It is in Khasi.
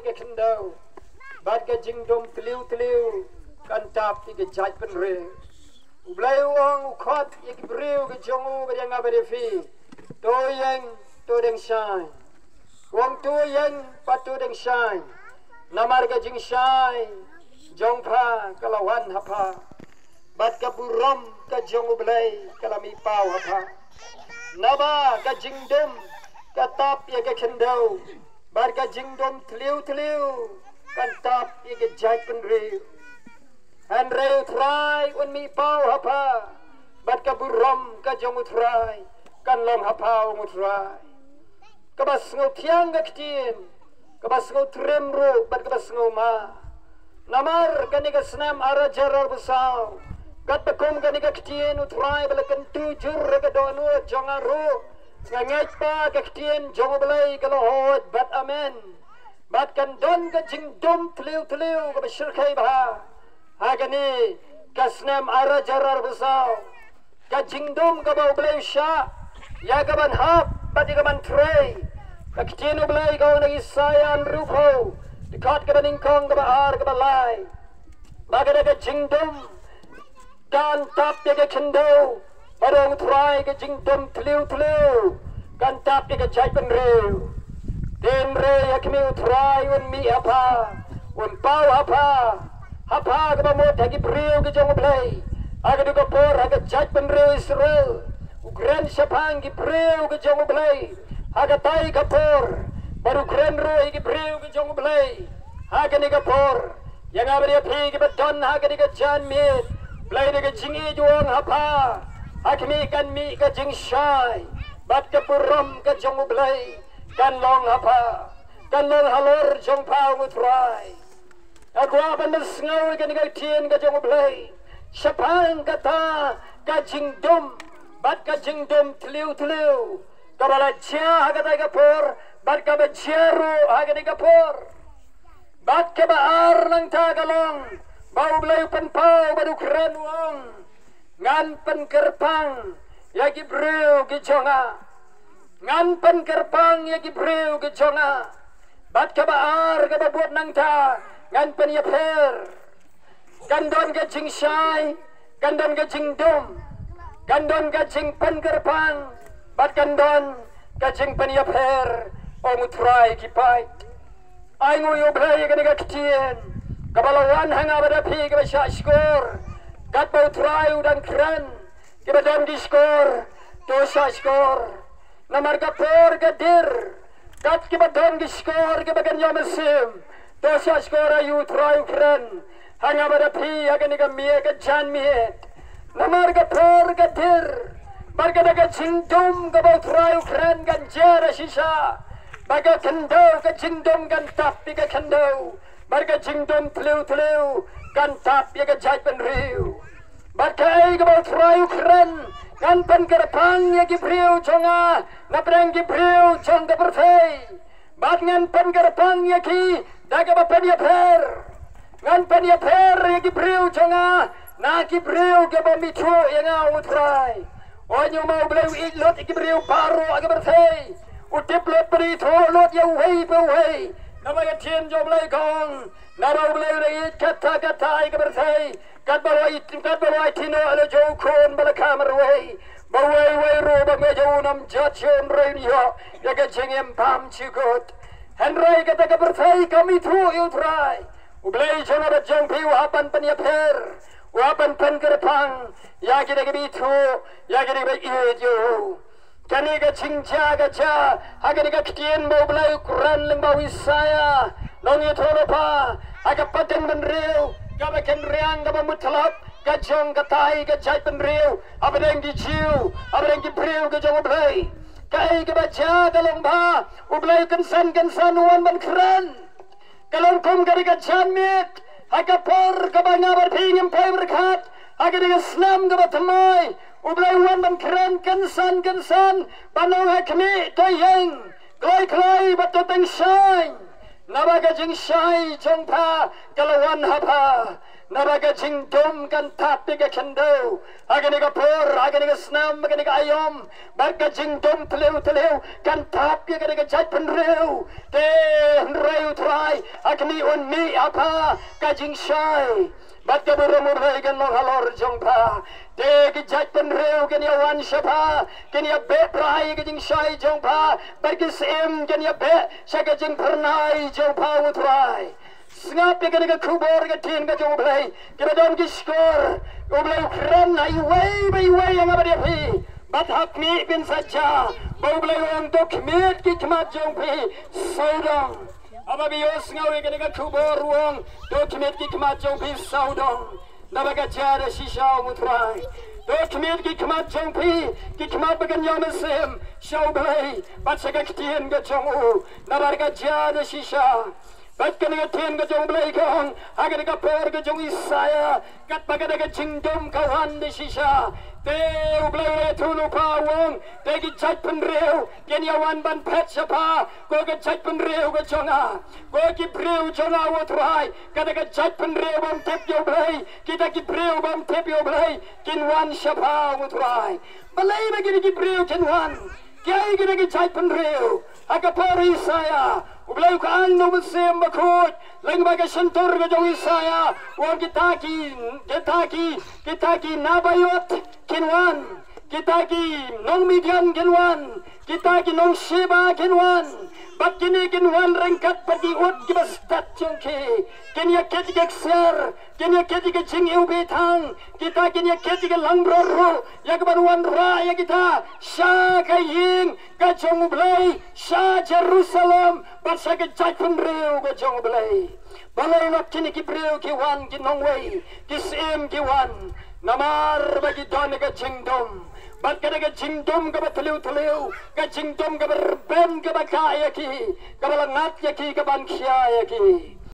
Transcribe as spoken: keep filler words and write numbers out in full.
ka khyndew, bad ka jingdum tliw tliw kan tap ïa ka jaitbynriew. U Blei u ong, u khot ïa ki briew ki jong u, bad ïa nga bad ïa phi: To ïeng, to deng shai. U ong, To ïeng bad to deng shai, namar ka jingshai jong pha ka la wan ha pha, bad ka burom ka jong U Blei ka la mih paw ha pha. Naba ka jingdum ka tap ïa ka khyndew, bad ka jingdum tliw tliw kan tap ïa ka jaitbynriew. Hynrei U Trai un mih paw ha pha, bad ka burom ka jong U Trai kan long ha pha, ong U Trai. Kaba sngewthiang ka ktien, kaba sngewtriem ruh bad kaba sngewma. Namar kane ka snem ar hajar arphew saw, katba kum kane ka ktien U Trai ba la kyntu jur ha ka dohnud jong nga ruh, nga ngeit ba ka ktien jong U Blei ka la hoi bad amen. Bad kan don ka jingdum tliw tliw kaba shyrkhei bha ha kane ka snem ar hajar arphew saw, ka jingdum kaba U Blei u shah ïa ka ban hap bad ïa ka ban trei. Ka ktien U Blei ka ong ha Isaïah hynriewphew, dkhot kaba nyngkong, kaba ar, kaba lai, ba kane ka jingdum kan tap ïa ka khyndew, bad, ong U Trai, ka jingdum tliw tliw kan tap ïa ka jaitbynriew. Hynrei ha khmih U Trai un mih ha pha, un paw ha pha, ha pha kaba mut ha ki briew ki jong U Blei. Ha kajuh ka por ha ka jaitbynriew Israel u kren shaphang ki briew ki jong U Blei ha katai ka por, bad u kren ruh ïa ki briew ki jong U Blei ha kane ka por. Ïa nga bad ïa phi kiba don ha kane ka janmiet, U Blei da ka jingïeit u ong ha pha, ha khmih kan mih ka jingshai, bad ka burom ka jong U Blei kan long ha pha, kan long halor jong pha, ong U Trai. Nga kwah ban pynsngew ïa kane ka ktien ka jong U Blei shaphang kata ka jingdum bad ka jingdum tliw tliw, kaba la jia ha katai ka por bad kaba jia ruh ha kane ka por. Bad kaba ar nangta ka long ba U Blei u pynpaw bad u kren, u ong, ngan pynkyrpang ïa ki briew ki jong nga. Ngan pynkyrpang ïa ki briew ki jong nga. Bad kaba ar, kaba bud nangta, ngan pynïapher. Kan don ka jingshai, kan don ka jingdum, kan don ka jingpynkyrpang, bad kan don ka jingpynïapher, ong U Trai ki paid. Ai nguh ïa U Blei ïa kane ka ktien kaba la wan ha nga bad ha phi kaba shah shkor. Katba U Trai u dang kren, kiba don ki shkor, to shah shkor. Namar ka por ka dier, kat kiba don ki shkor kiba kan ïoh mynsiem, to shah shkor, ai U Trai u kren ha nga bad ha phi ha kane ka miet, ka janmiet. Namar ka por ka dier, bad kata ka jingdum kaba U Trai u kren kan jia da shisha. Bad ka khyndew, ka jingdum kan tap ïa ka khyndew, bad ka jingdum tliw tliw kan tap ïa ka jaitbynriew. Bad kaei kaba U Trai u kren, ngan pynkyrpang ïa ki briew jong nga napdeng ki briew jong ka pyrthei. Bad ngan pynkyrpang ïa ki da kaba pynïapher. Ngan pynïapher ïa ki briew jong nga na ki briew kiba mih thuh ïa nga, ong U Trai. Ong, ïa ma U Blei u ïeit lut ïa ki briew baroh ha ka pyrthei. U tip lut bad u ithuh lut ïa uwei pa uwei. Naba ka ktien jong U Blei ka ong, naba U Blei u la ïeit katta katta ïa ka pyrthei, katba u la ïeit, katba u la ïeit noh ïa la jong u Khun ba la kha marwei, ba uwei uwei ruh ba ngeit ïa u un ym jot shuh, hynrei un ïoh ïa ka jingim bymjukut. Hynrei kata ka pyrthei ka mih thuh ïa U Trai. U Blei jong nga bad jong phi u hap ban pynïapher, u hap ban pynkyrpang ïa kita kiba ithuh, ïa kita kiba ïeit ïa u. Kane ka jingjia ka jia ha kane ka ktien ba U Blei u kren lyngba u Isaïah. Long ïathuh lypa ha ka pateng bynriew kaba kynriang, kaba mutlop, ka jong katai ka jaitbynriew, hapdeng ki Jiw, hapdeng ki briew ki jong U Blei. Kaei kaba jia ka long ba U Blei u kynsan kynsan u wan ban kren. Ka long kum kane ka janmiet, ha ka por kaba nga bad phi ngim poi pyrkhat, ha kane ka snem kaba thymmai, U Blei u wan ban kren kynsan kynsan, ban ong ha khmih, to ïeng, kloi kloi bad to deng shai. Naba ka jingshai jong pha ka la wan ha pha. Naba ka jingdum kan tap ïa ka khyndew ha kane ka por, ha kane ka snem, ha kane ka aïom. Bad ka jingdum tliw tliw kan tap ïa kane ka jaitbynriew. Te hynrei U Trai, ha khmih un mih ha pha ka jingshai. Bad ka burom U Blei kan long halor jong pha. Te ki jaitbynriew kin ïa wan sha pha, kin ïa beh brai ka jingshai jong pha, bad ki syiem kin ïa beh sha ka jingphyrnai jong pha, U Trai. Sngap ïa kane ka khubor ka ktien ka jong U Blei. Kiba don ki shkor, U Blei u kren ha iwei pa iwei ïa nga bad ïa phi. Bad ha khmih phin sa jia ba U Blei u ong, to khmied ki khmat jong phi sawdong. Haba phi ïohsngew ïa kane ka khubor u ong, to khmied ki khmat jong phi sawdong. Naba ka jia da shisha, ong U Trai. To khmied ki khmat jong phi, ki khmat ba kan ïoh mynsiem sha U Blei bad sha ka ktien ka jong u. Naba ka jia da shisha. Bad kane ka ktien ka jong U Blei ka ong ha kane ka por ka jong u Isaïah, katba kane ka jingdum ka wan da shisha, te U Blei u la ïathuh lypa, u ong, te ki jaitbynriew kin ïa wan ban phet sha pha, ko ka jaitbynriew ka jong nga, ko ki briew jong nga, U Trai. Kata ka jaitbynriew bym tip ïa U Blei, kita ki briew bym tip ïa U Blei, kin wan sha pha, U Trai. Balei ba kine ki briew kin wan? Kiei kine ki jaitbynriew? Ha ka por u Isaïah, U Blei u kyrshan da U Mynsiem Bakhuid lyngba ka shyntur ka jong u Isaïah, u ong, kita ki, kita ki, kita ki Nabaïot kin wan, kita ki nong Midian kin wan, kita ki nong Sheba kin wan. Bad kine kin wan ryngkat bad ki ut kiba stet jong ki. Kin ïa kit ïa ka ksiar, kin ïa kit ïa ka jingiwbithang. Kita kin ïa kit ïa ka langbrot ruh, ïa kaban wanrah ïa kita sha ka ïing ka jong U Blei, sha Jerusalem, bad sha ka jaitbynriew ka jong U Blei. Balei noh kine ki briew ki wan, ki nongwei, ki syiem ki wan? Namar ba ki don ha ka jingdum. Bad kata ka jingdum kaba tliw tliw, ka jingdum kaba rben, kaba kah ïa ki, kaba la ngat ïa ki, kaban khia ïa ki.